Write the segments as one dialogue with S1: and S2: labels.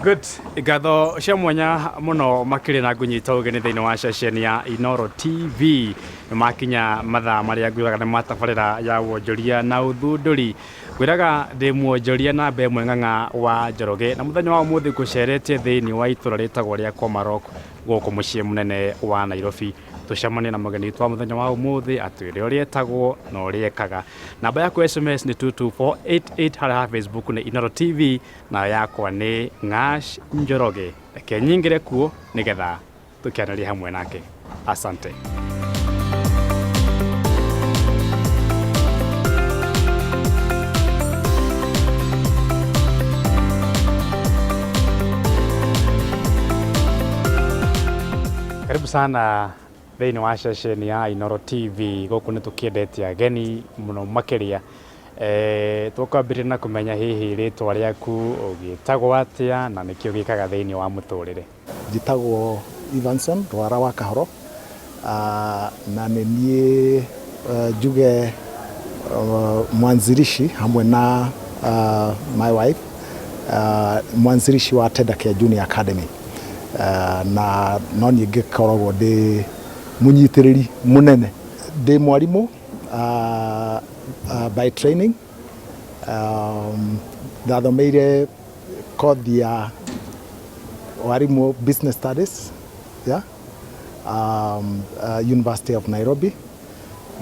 S1: Good. Ngatho cia mwanya mũno makĩria na ngũnyita ũgeni thĩinĩ wa ceceni ya Inooro TV. Nĩ makinya mathaa marĩa ngwĩraga nĩ matabarĩra ya wonjoria na ũthundũri. Ngwĩraga ndĩ mwonjoria namba ĩmwe ng'ang'a wa Njoroge, na mũthenya wa ũmũthĩ ngũcerete thĩinĩ wa itũra rĩtagwo rĩa Komarok gũkũ mũciĩ mũnene wa Nairobi. Tũcemanie na mũgeni witũ wa mũthenya wa ũmũthĩ atwĩre ũrĩa etagwo na ũrĩa ekaga. Namba yaku SMS nĩ 22488, harĩa ha Facebook nĩ Inooro TV, nayo yakwa nĩ Ng'ash Njoroge. Reke nyingĩre kuo nĩgetha tũkĩaranĩrie hamwe nake. Asante. Karibu sana thĩinĩ wa ceceni ya Inooro TV. Gũkũ nĩ tũkĩendete ageni mũno makĩria. Tũkwambĩrĩria na kũmenya hihi rĩtwa rĩaku, ũgĩtagwo atĩa na nĩkĩ ũgĩkaga thĩinĩ wa mũtũrĩre?
S2: Njĩtagwo Evanson Rwara wa Kahoro, na nĩ niĩ njuge mwanzilishi hamwe na my wife, mwanzilishi wa Tendacare Junior Academy, na no niĩ ngĩkoragwo ndĩ mũnyitĩrĩri mũnene. Ndĩ mwarimũ by training, ndathomeire kothi ya warimũ business studies, yeah? University of Nairobi,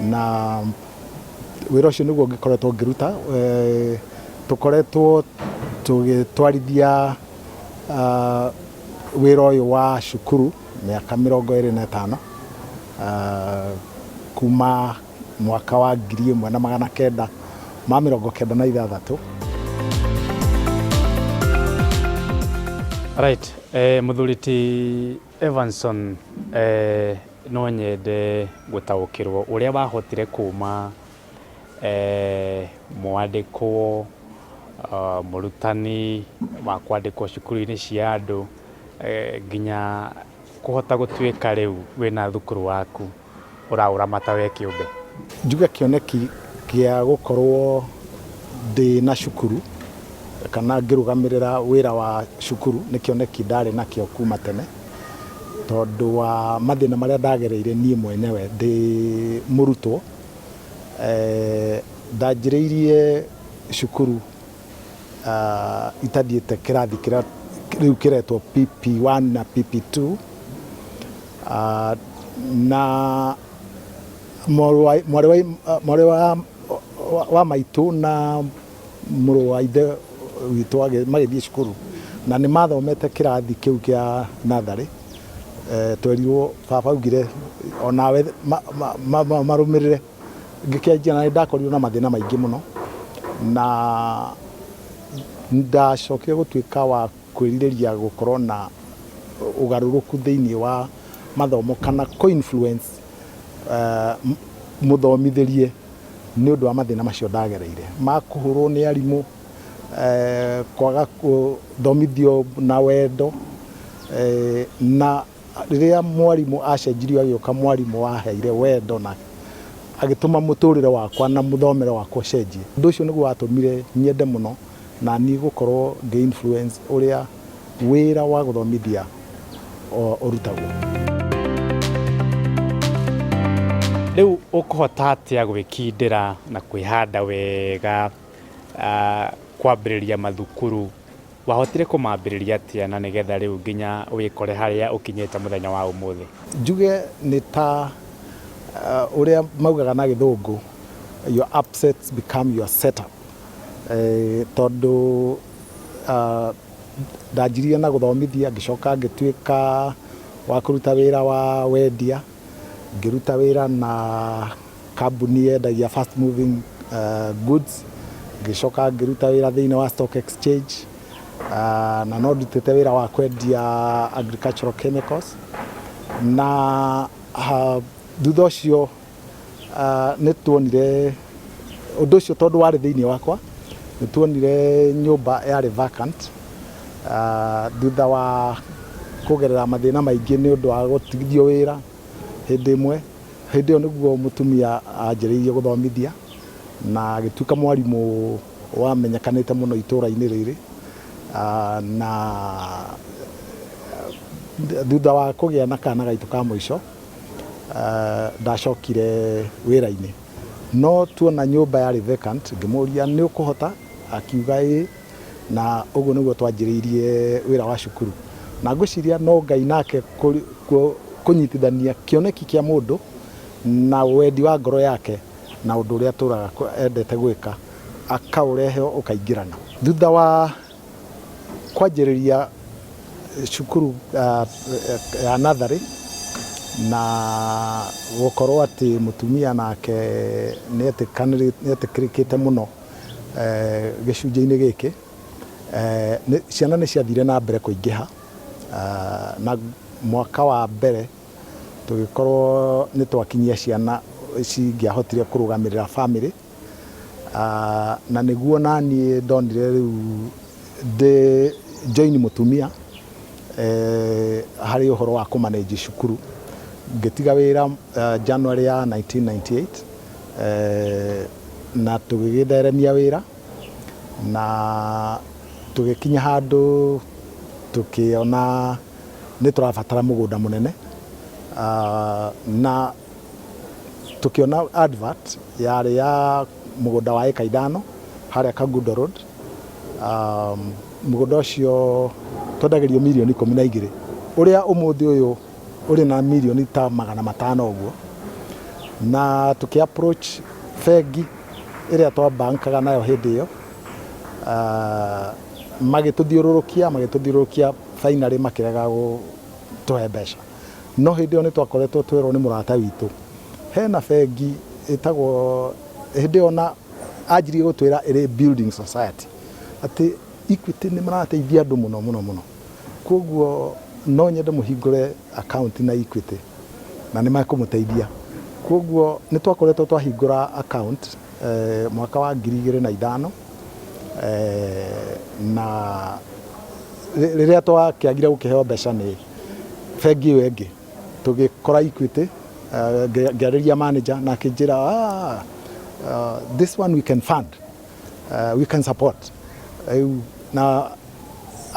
S2: na wĩra ũcio nĩguo ngĩkoretwo ngĩruta. Tũkoretwo tũgĩtwarithia wĩra ũyũ wa cukuru mĩaka 25, kuma mwaka wa 1996.
S1: Right, mũthuri ti Evanson, no nyende gũtaũkĩrwo ũrĩa wahotire kuma mwandĩkwo, mũrutani wa kwandĩkwo cukuru-inĩ cia andũ, nginya kũhota gũtuĩka rĩu wĩna thukuru waku ũraũramata we kĩũmbe.
S2: Njuge kĩoneki gĩa gũkorwo ndĩ na cukuru kana ngĩrũgamĩrĩra wĩra wa cukuru nĩ kĩoneki ndarĩ nakĩo kuma tene, tondũ wa mathĩna marĩa ndagereire niĩ mwenyewe ndĩ mũrutwo. Ndanjĩrĩirie cukuru itathiĩte kĩrathi kĩrĩa rĩu kĩretwo PP1 na PP2, na mwarĩ wa maitũ na mũrũ wa ithe witũ magĩthiĩ cukuru, na nĩ mathomete kĩrathi kĩu kĩa natharĩ. Twerirwo, baba augire onawe marũmĩrĩre. Ngĩkĩanjia na nĩ ndakorirwo na mathĩna maingĩ mũno, na ndacokire gũtuĩka wa kwĩrirĩria gũkorwo na ũgarũrũku thĩinĩ wa mathomo kana kũ influence mũthomithĩrie nĩ ũndũ wa mathĩna macio ndagereire ma kũhũrwo nĩ arimũ, kwaga gũthomithio na wendo, na rĩrĩa mwarimũ acenjirio agĩũka mwarimũ waheire wendo na agĩtũma mũtũrĩre wakwa na mũthomere wakwa ũcenjie. Ũndũ ũcio nĩguo watũmire nyende mũno na niĩ gũkorwo ngĩ influence ũrĩa wĩra wa gũthomithia ũrutagwo.
S1: Rĩu ũkũhota atĩa gwĩkindĩra na kwĩhanda wega kwambĩrĩria mathukuru? Wahotire kũmambĩrĩria atĩa na nĩgetha rĩu nginya wĩkore harĩa ũkinyĩte mũthenya wa ũmũthĩ?
S2: Njuge nĩ ta ũrĩa maugaga na gĩthũngũ, your upsets become your setup. Tondũ ndanjirie na gũthomithia, ngĩcoka ngĩtuĩka wa kũruta wĩra wa wendia, ngĩruta wĩra na kambuni yendagia fast moving goods, ngĩcoka ngĩruta wĩra thĩinĩ wa stock exchange, na no ndutĩte wĩra wa kwendia agricultural chemicals, na thutha ũcio nĩ tuonire ũndũ ũcio tondũ warĩ thĩinĩ wakwa, nĩ tuonire nyũmba yarĩ vacant, thutha wa kũgerera mathĩna maingĩ nĩ ũndũ wa gũtigithio wĩra hĩndĩ ĩmwe. Hĩndĩ ĩyo nĩguo mũtumia anjĩrĩirie gũthomithia na agĩtuĩka mwarimũ wamenyekanĩte mũno itũra-inĩ rĩrĩ. Na thutha wa kũgĩa na kana gaitũ ka mũico, ndacokire wĩra-inĩ, no tuona nyũmba yarĩ vacant, ngĩmũria nĩ ũkũhota, akiuga ĩĩ, na ũguo nĩguo twanjĩrĩirie wĩra wa cukuru. Na ngwĩciria no Ngai nake kũnyitithania kĩoneki kĩa mũndũ na wendi wa ngoro yake na ũndũ ũrĩa atũraga endete gwĩka, akaũrehe ũkaingĩrana. Thutha wa kwanjĩrĩria cukuru ya natharĩ na gũkorwo atĩ mũtumia nake nĩ etĩkĩrĩkĩte mũno gĩcunjĩ-inĩ gĩkĩ, ciana nĩ ciathire na mbere kũingĩha, na mwaka wa mbere tũgĩkorwo nĩ twakinyia ciana cingĩahotire kũrũgamĩrĩra bamĩrĩ. Na nĩguo naniĩ ndonire rĩu ndĩ join mũtumia harĩ ũhoro wa kũ manage cukuru. Ngĩtiga wĩra January ya 1998, na tũgĩgĩtheremia wĩra na tũgĩkinya handũ tũkĩona nĩ tũrabatara mũgũnda mũnene, na tũkĩona advert yarĩ ya mũgũnda wa ĩka 5 harĩa Kangundo Road. Mũgũnda ũcio twendagĩrio mirioni 12, ũrĩa ũmũthĩ ũyũ ũrĩ na mirioni ta 500 ũguo. Na tũkĩ approach bengi ĩrĩa twabankaga nayo hĩndĩ ĩyo, magĩtũthiũrũrũkia, finally makĩrega gũtũhe mbeca. No hĩndĩ ĩyo nĩ twakoretwo twerwo nĩ mũrata witũ hena bengi ĩtagwo, hĩndĩ ĩyo na anjirie gũtwĩra ĩrĩ Building Society, atĩ Equity nĩ marateithia andũ mũno mũno mũno, koguo no nyende mũhingũre account na Equity na nĩ mekũmũteithia. Koguo nĩ twakoretwo twahingũra account mwaka wa 2005, na rĩrĩa twakĩagire gũkĩheo mbeca nĩ bengi ĩyo ĩngĩ, tũgĩkora Equity. Ngĩarĩria manager na akĩnjĩra, "Ah, this one we can fund, we can support." Rĩu na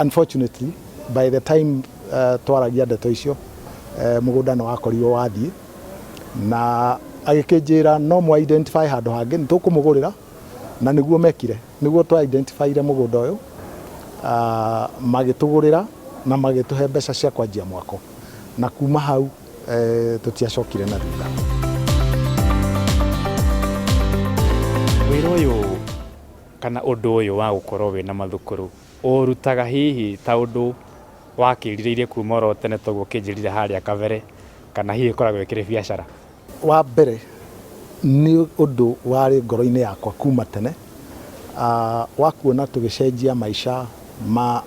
S2: unfortunately by the time twaragia ndeto icio, mũgũnda nĩ wakorirwo wathiĩ, na agĩkĩnjĩra no mũ identify handũ hangĩ nĩ tũkũmũgũrĩra. Na nĩguo mekire, nĩguo twa identifyire mũgũnda ũyũ, magĩtũgũrĩra na magĩtũhe mbeca cia kwanjia mwako, na kuma hau tũtiacokire na thutha.
S1: Wĩra ũyũ kana ũndũ ũyũ wa gũkorwo wĩna mathukuru ũrutaga hihi ta ũndũ wakĩrirĩirie kuma oro tene toguo ũkĩnjĩrire harĩa kabere, kana hihi ĩkoragwo ĩkĩrĩ biacara?
S2: Wa mbere nĩ ũndũ warĩ ngoro-inĩ yakwa kuma tene, wa kuona tũgĩcenjia maica ma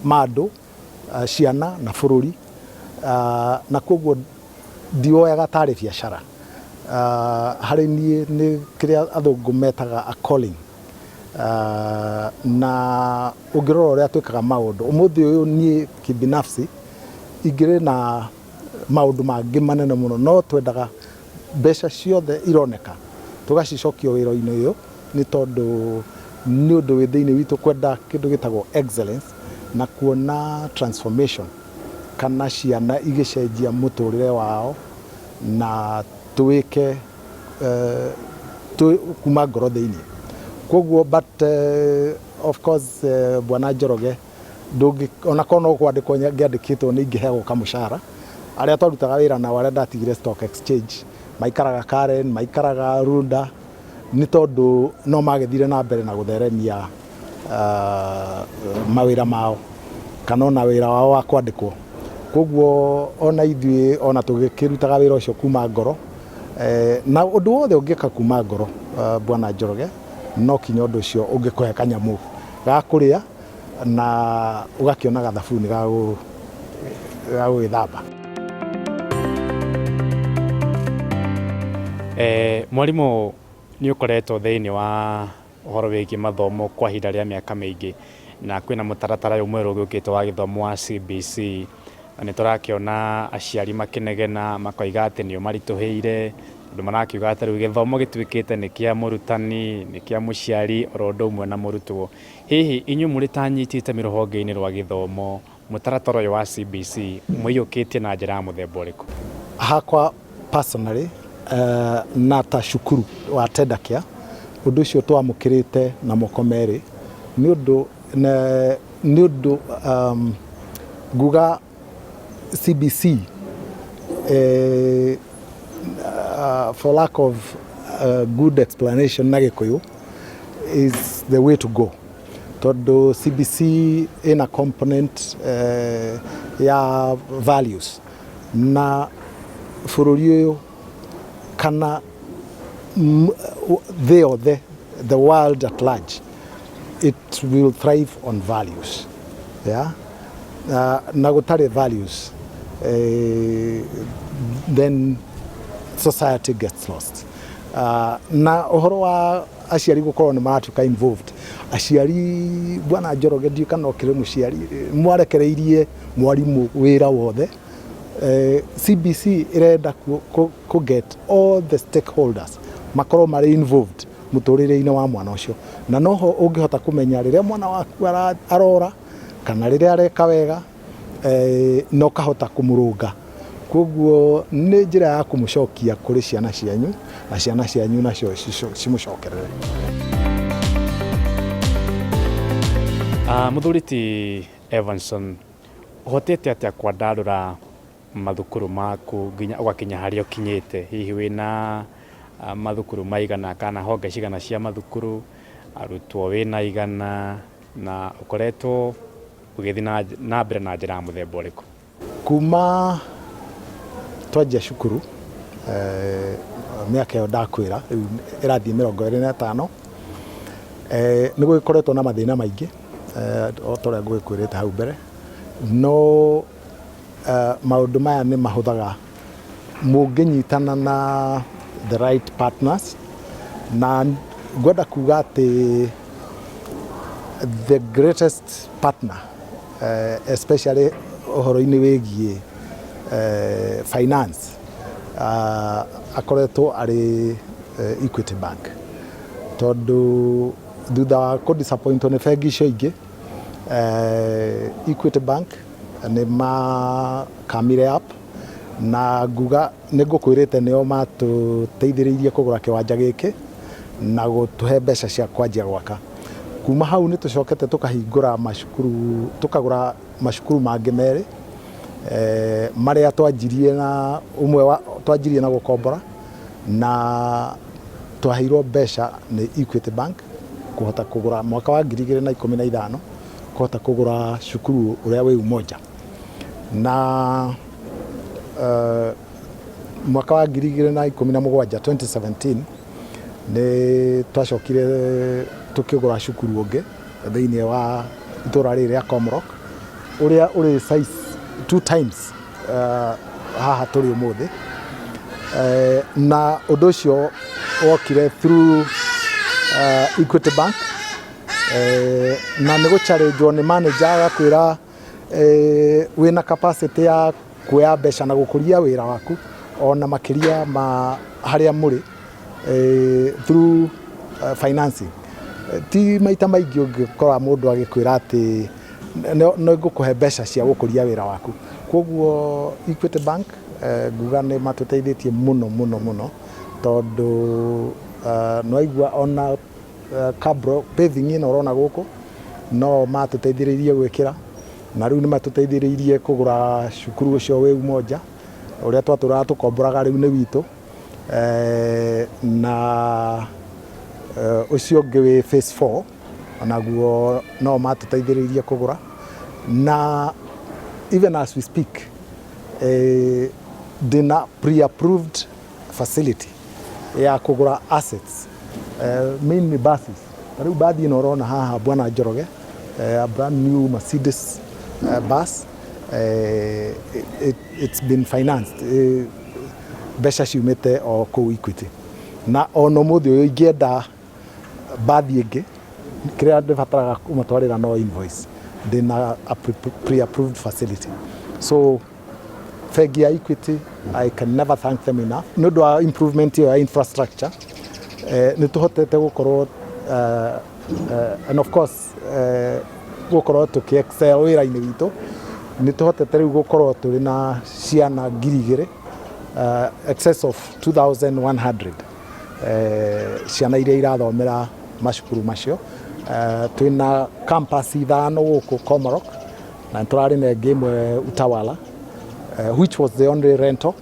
S2: andũ, ciana na bũrũri, na koguo ndioyaga tarĩ biacara. Harĩ niĩ nĩ kĩrĩa athũngũ metaga a calling. Na ũngĩrora ũrĩa twĩkaga maũndũ ũmũthĩ ũyũ, niĩ kibinafsi ingĩrĩ na maũndũ mangĩ manene mũno, no twendaga mbeca ciothe ironeka tũgacicokia wĩra-inĩ ũyũ, nĩ tondũ nĩ ũndũ wĩ thĩinĩ witũ kwenda kĩndũ gĩtagwo excellence na kuona transformation kana ciana igĩcenjia mũtũrĩre wao, na twĩke kuma ngoro thĩinĩ. Koguo but of course, bwana Njoroge, ndũngĩ ona korwo no kwandĩkwo ngĩandĩkĩtwo nĩ ingĩheagwo kamũcara. Arĩa twarutaga wĩra nao, arĩa ndatigire stock exchange, maikaraga Karen, maikaraga Runda, nĩ tondũ no magĩthire na mbere na gũtheremia mawĩra mao kana ona wĩra wao wa kwandĩkwo. Koguo ona ithuĩ ona tũgĩkĩrutaga wĩra ũcio kuma ngoro, na ũndũ wothe ũngĩka kuma ngoro, bwana Njoroge, no kinya ũndũ ũcio ũngĩkũhe kanyamũ ga kũrĩa na ũgakĩona gathabuni ga gũgĩthamba.
S1: Mwarimũ, nĩ ũkoretwo thĩinĩ wa ũhoro wĩgiĩ mathomo kwa ihinda rĩa mĩaka mĩingĩ, na kwĩna mũtaratara ũyũ mwerũ ũgĩũkĩte wa gĩthomo wa CBC, na nĩ tũrakĩona aciari makĩnegena makoiga atĩ nĩ ũmaritũhĩire. Tondũ marakiuga atĩ rĩu gĩthomo gĩtuĩkĩte nĩ kĩa mũrutani, nĩ kĩa mũciari, oro ũndũ ũmwe na mũrutwo. Hihi inyuĩ mũrĩ ta anyiti itemi rũhonge-inĩ rwa gĩthomo, mũtaratara ũyũ wa CBC mũiyũkĩtie na njĩra ya mũthemba ũrĩkũ?
S2: Hakwa personally na ta cukuru wa Tendacare, ũndũ ũcio twamũkĩrĩte na moko merĩ nĩ ũndũ nguga CBC, for lack of good explanation na Gĩkũyũ, is the way to go, tondũ CBC ĩna component ya values, na bũrũri ũyũ kana thĩ yothe, the world at large, it will thrive on values, yeah? Na gũtarĩ values, then society gets lost. Na ũhoro wa aciari gũkorwo nĩ maratuĩka involved, aciari, bwana Njoroge, ndiũ kana ũkĩrĩ mũciari, mwarekereirie mwarimũ wĩra wothe. CBC ĩrenda ku get all the stakeholders makorwo marĩ involved mũtũrĩre-inĩ wa mwana ũcio, na noho ũngĩhota kũmenya rĩrĩa mwana waku arora kana rĩrĩa areka wega, na ũkahota kũmũrũnga. Koguo nĩ njĩra ya kũmũcokia kũrĩ ciana cianyu, na ciana cianyu nacio cimũcokerere.
S1: Mũthuri ti Evanson, ũhotete atĩa kwandandũra mathukuru maku nginya ũgakinya harĩa ũkinyĩte? Hihi wĩna mathukuru maigana kana honge cigana cia mathukuru, arutwo wĩna igana, na ũkoretwo ũgĩthiĩ na mbere na njĩra ya mũthemba ũrĩkũ?
S2: Kuma twanjia cukuru, mĩaka ĩyo ndakwĩra rĩu ĩrathiĩ 25, nĩ gũgĩkoretwo na mathĩna maingĩ, o ta ũrĩa ngũgĩkwĩrĩte hau mbere, no maũndũ maya nĩ mahũthaga mũngĩnyitana na the right partners. Na ngwenda kuga atĩ the greatest partner, especially ũhoro-inĩ wĩgiĩ finance, akoretwo arĩ Equity Bank, tondũ thutha wa kũ disappointwo nĩ bengi icio ingĩ, Equity Bank nĩ makamire up, na nguga nĩ ngũkwĩrĩte nĩo matũteithĩrĩirie kũgũra kĩwanja gĩkĩ na gũtũhe mbeca cia kwanjia gwaka. Kuma hau nĩ tũcokete tũkahingũra macukuru, tũkagũra macukuru mangĩ merĩ, marĩa twanjirie na ũmwe wa twanjirie na gũkombora, na twaheirwo mbeca nĩ Equity Bank kũhota kũgũra mwaka wa 2015, kũhota kũgũra cukuru ũrĩa wĩ Umoja. Na mwaka wa 2017, 2017, nĩ twacokire tũkĩgũra cukuru ũngĩ thĩinĩ wa itũra rĩrĩ rĩa Komrok, ũrĩa ũrĩ size two times haha tũrĩ ũmũthĩ. Na ũndũ ũcio wokire through Equity Bank, na nĩ gũchallengewo nĩ manager agakwĩra, wĩna capacity ya kuoya mbeca na gũkũria wĩra waku ona makĩria ma harĩa mũrĩ, through financing. Ti maita maingĩ ũngĩkora mũndũ agĩkwĩra atĩ nĩ ngũkũhe mbeca cia gũkũria wĩra waku. Koguo Equity Bank, nguga nĩ matũteithĩtie mũno mũno mũno, tondũ nĩwaigua ona cabro paving ĩno ũrona gũkũ no matũteithĩrĩirie gwĩkĩra, na rĩu nĩ matũteithĩrĩirie kũgũra cukuru ũcio wĩ Umoja ũrĩa twatũraga tũkomboraga, rĩu nĩ witũ. Na ũcio ũngĩ wĩ phase 4 onaguo no matũteithĩrĩirie kũgũra. Na even as we speak, ndĩna pre-approved facility ya kũgũra assets, mainly buses. Ta rĩu bathi ĩno ũrona haha, bwana Njoroge, a brand new Mercedes bus, it's been financed, mbeca ciumĩte o kũu Equity. Na ona ũmũthĩ ũyũ ingĩenda bathi ĩngĩ, kĩrĩa ndĩbataraga kũmatwarĩra no invoice, ndĩna a pre-approved facility. So Bengi ya Equity, I can never thank them enough nĩ ũndũ wa improvement ĩyo ya infrastructure. Nĩ tũhotete gũkorwo and of course gũkorwo tũkĩ excel wĩra-inĩ witũ. Nĩ tũhotete rĩu gũkorwo tũrĩ na ciana 2000, excess of 2100 ciana iria irathomera macukuru macio. Twĩna campus ithano gũkũ Komarok, na nĩ tũrarĩ na ĩngĩ ĩmwe Utawala, which was the only rental,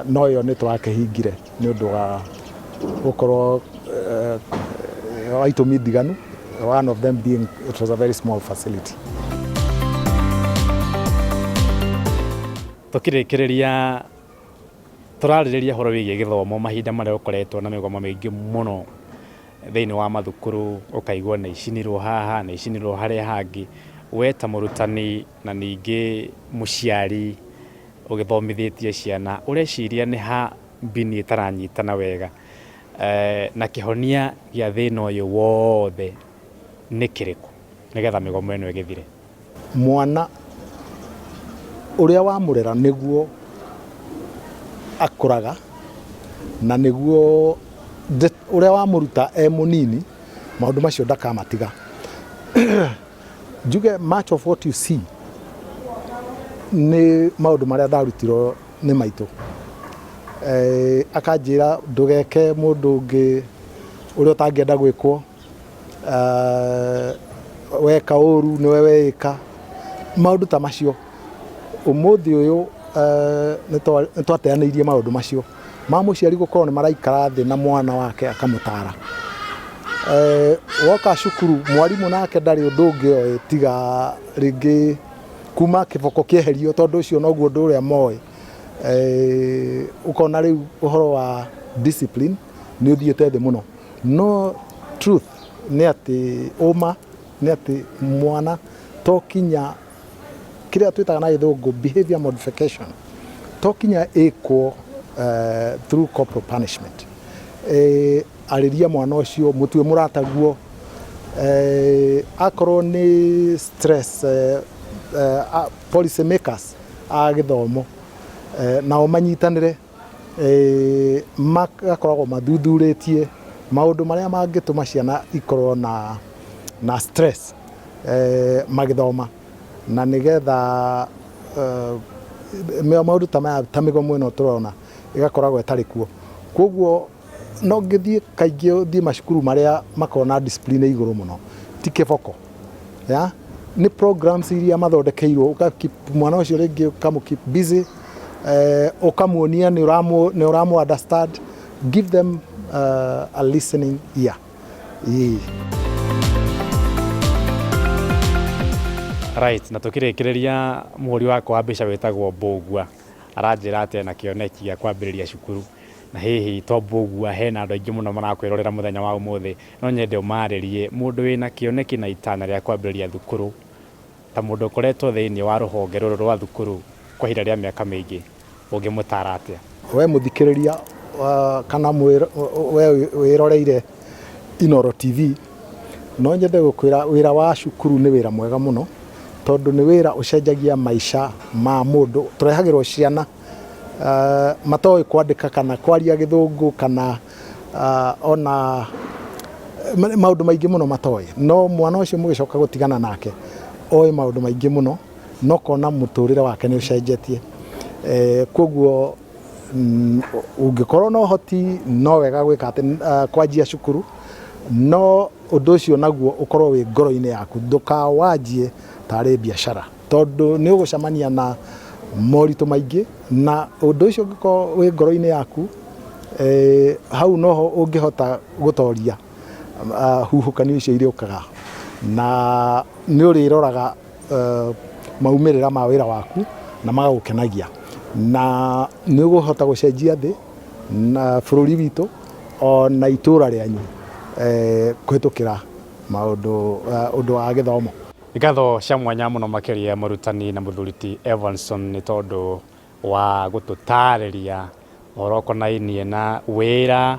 S2: no ĩyo nĩ tũrakĩhingire nĩ ũndũ wa gũkorwo wa itũmi ndiganu, one of them being it was a very small facility.
S1: Tũkĩrĩkĩrĩria, tũrarĩrĩria ũhoro wĩgiĩ gĩthomo mahinda marĩa gũkoretwo na mĩgomo mĩingĩ mũno thĩinĩ wa mathukuru, ũkaigua nĩ icinirwo haha, nĩ icinirwo harĩa hangĩ. We ta mũrutani na ningĩ mũciari ũgĩthomithĩtie ciana, ũreciria nĩ ha mbini ĩtaranyitana wega, na kĩhonia gĩa thĩna ũyũ wothe nĩ kĩrĩkũ nĩgetha mĩgomo ĩno ĩgĩthire?
S2: Mwana ũrĩa wamũrera nĩguo akũraga, na nĩguo ũrĩa wamũruta e mũnini, maũndũ macio ndakamatiga. Njuge much of what you see nĩ maũndũ marĩa ndarutirwo nĩ maitũ. Akanjĩra ndũgeke mũndũ ũngĩ ũrĩa ũtangĩenda gwĩkwo, weka ũru nĩwe weĩka, maũndũ ta macio. Ũmũthĩ ũyũ nĩ twateanĩirie maũndũ macio ma mũciari gũkorwo nĩ maraikara thĩ na mwana wake akamũtara. Woka cukuru, mwarimũ nake ndarĩ ũndũ ũngĩ oĩ tiga rĩngĩ kuma kĩboko kĩeherio, tondũ ũcio noguo ũndũ ũrĩa moĩ. Ũkona rĩu ũhoro wa discipline nĩ ũthiĩte thĩ mũno, no truth nĩ atĩ, ũma nĩ atĩ mwana to kinya kĩrĩa twĩtaga na Gĩthũngũ behavior modification, to kinya ĩkwo through corporal punishment. Arĩria mwana ũcio, mũtue mũrataguo. Akorwo nĩ stress, policy makers a gĩthomo nao manyitanĩre, magakoragwo mathuthurĩtie maũndũ marĩa mangĩtũma ciana ikorwo na stress magĩthoma, na nĩgetha maũndũ ta maya, ta mĩgomo ĩno tũrona, ĩgakoragwo ĩtarĩ kuo. Koguo no ngĩthiĩ kaingĩ ũthiĩ macukuru marĩa makoragwo na discipline igũrũ mũno, ti kĩboko ya nĩ programs iria mathondekeirwo, ũka keep mwana ũcio, rĩngĩ ũkamũ keep busy, ũkamuonia nĩ ũramũ understand, give them a listening ear. Ĩĩ.
S1: Right, na tũkĩrĩkĩrĩria, mũhũri wakwa wa mbica wĩtagwo Mbũgua aranjĩra atĩ ena kĩoneki gĩa kwambĩrĩria cukuru, na hihi to Mbũgua, hena andũ aingĩ mũno marakwĩrorera mũthenya wa ũmũthĩ. No nyende ũmarĩrie mũndũ wĩna kĩoneki na itanya rĩa kwambĩrĩria thukuru, ta mũndũ ũkoretwo thĩinĩ wa rũhonge rũrũ rwa thukuru kwa ihinda rĩa mĩaka mĩingĩ, ũngĩmũtara atĩa?
S2: We mũthikĩrĩria kana we wĩroreire Inooro TV, no nyende gũkwĩra wĩra wa cukuru nĩ wĩra mwega mũno, tondũ nĩ wĩra ũcenjagia maica ma mũndũ. Tũrehagĩrwo ciana matoĩ kwandĩka kana kwaria Gĩthũngũ kana ona maũndũ maingĩ mũno matoĩ, no mwana ũcio mũgĩcoka gũtigana nake oĩ maũndũ maingĩ mũno, no kona mũtũrĩre wake nĩ ũcenjetie. Koguo ũngĩkorwo na ũhoti, no wega gwĩka atĩ kwanjia cukuru, no ũndũ ũcio naguo ũkorwo wĩ ngoro-inĩ yaku, ndũkawanjie tarĩ biacara, tondũ nĩ ũgũcemania na moritũ maingĩ. Na ũndũ ũcio ũngĩkorwo wĩ ngoro-inĩ yaku, hau noho ũngĩhota gũtoria huhũkanio icio irĩũkaga, na nĩ ũrĩroraga maumĩrĩra ma wĩra waku na magagũkenagia, na nĩ ũgũhota gũcenjia thĩ na bũrũri witũ ona itũra rĩanyu kũhĩtũkĩra maũndũ ũndũ wa gĩthomo.
S1: Ngatho cia mwanya mũno makĩria, mũrutani na mũthuri ti Evanson, nĩ tondũ wa gũtũtarĩria ũhoro ũkonainie na wĩra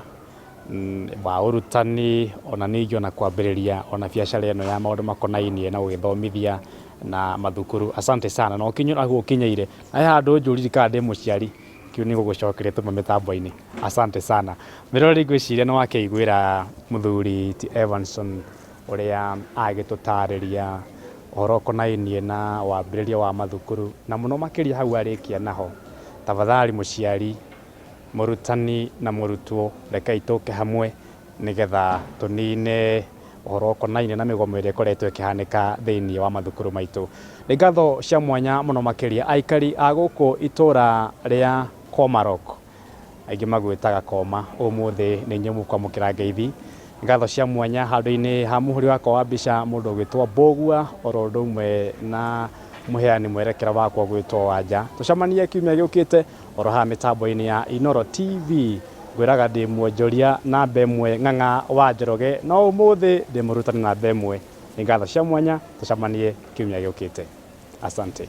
S1: wa ũrutani, ona ningĩ ona kwambĩrĩria ona biacara ĩno ya maũndũ makonainie na gũgĩthomithia. Na mathukuru. Asante sana na ũkinye hau ũkinyeire. Na he handũ ũnjũririe kana ndĩ mũciari, kĩu nĩ ngũgũcokeria tuma mĩtambo-inĩ. Asante sana. Mĩroreri ngwĩciria nĩ wakĩiguĩra mũthuri ti Evanson ũrĩa agĩtũtarĩria ũhoro ũkonainie na wambĩrĩria wa mathukuru na mũno makĩria hau arĩkia naho. Tafadhali mũciari, mũrutani na mũrutwo rekei tũke hamwe nĩgetha tũnine ũhoro ũkonainie na mĩgomo ĩrĩa ĩkoretwo ĩkĩhanĩka thĩinĩ wa mathukuru maitũ. Nĩ ngatho cia mwanya mũno makĩria aikari a gũkũ itũra rĩa Komarok, aingĩ magwĩtaga Koma, ũmũthĩ nĩ inyuĩ mũkwamũkĩra ngeithi. Ngatho cia mwanya handũ-inĩ ha mũhũri wakwa wa mbica mũndũ ũgwĩtwo Mbũgua oro ũndũ ũmwe na mũheani mwerekera wakwa ũgwĩtwo Wanja. Tũcemanie kiumia gĩũkĩte oro haha mĩtambo-inĩ ya Inooro TV. Ngwĩraga ndĩ mwonjoria namba ĩmwe Ng'ang'a wa Njoroge, no ũmũthĩ ndĩ mũrutani namba ĩmwe. Nĩ ngatho cia mwanya, tũcemanie kiumia gĩũkĩte. Asante.